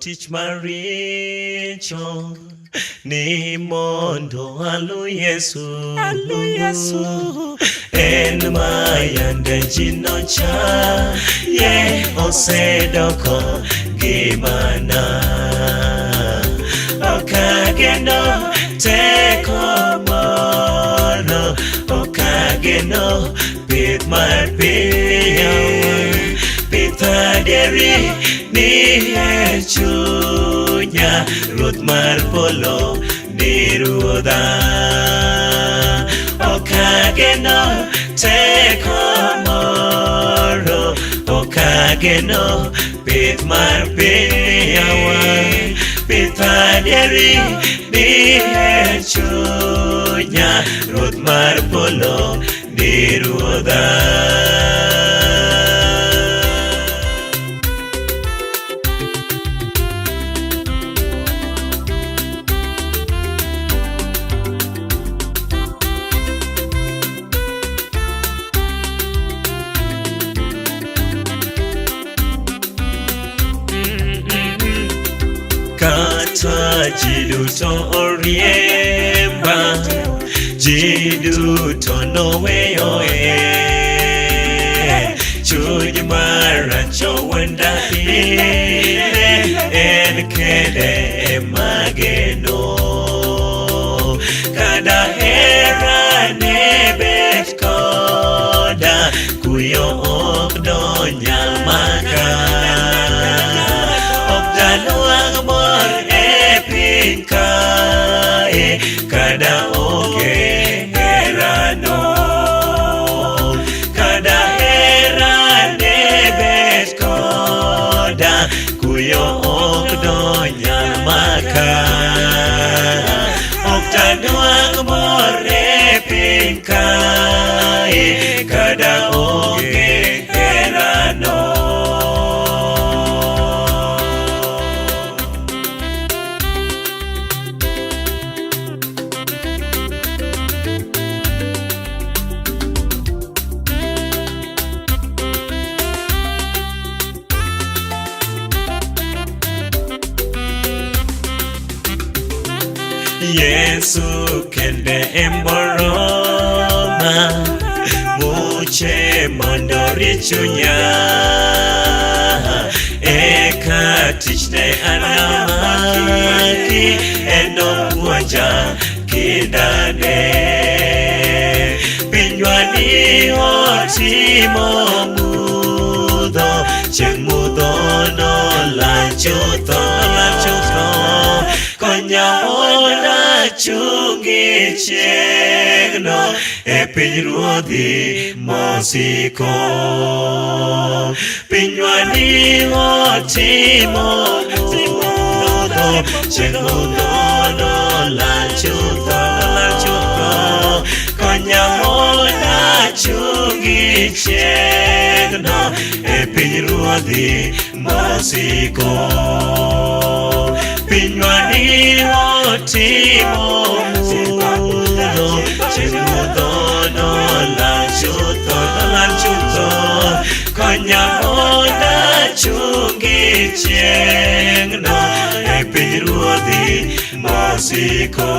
tich maricho ni mondo alu Yesu. Alu Yesu. En mayande ji nocha ye osedoko gimana. Ok ageno teko moro, ok ageno pith mar piny. Pith adieri ni e chunya, Ruoth mar polo ni ruodha. Ok ageno teko moro, ok ageno pith mar piny. Pith adieri ni e chunya, Ruoth mar polo ni ruodha. Kata ji duto oriemba, ji duto noweyo e chuny marach owenda pile, en kende ema geno. Kada hera ne bet koda, kuyo ok donyal maka. Ok danwang' mor e piny kae, kada onge herano. Kada hera ne bet koda, kuyo ok donyal maka. Ok danwang' mor e piny kae, kada onge herano. Yesu kende emoroma muche mondo richunya eka tichne anamaki enopuonja kindane pinywa ni otimo mudho chieng' mudho nolal chutho nolal chutho konya mondo achungi chieng'no e piny ruodhi mosiko pinywa ni otimo mudho chieng' mudho nolal chutho nolal chutho konya mondo achungi chieng'no e piny ruodhi mosiko pinywa ni otimo mudho chieng' mudho nolal chutho nolal chutho konya mondo achungi chieng'no e piny ruodhi mosiko.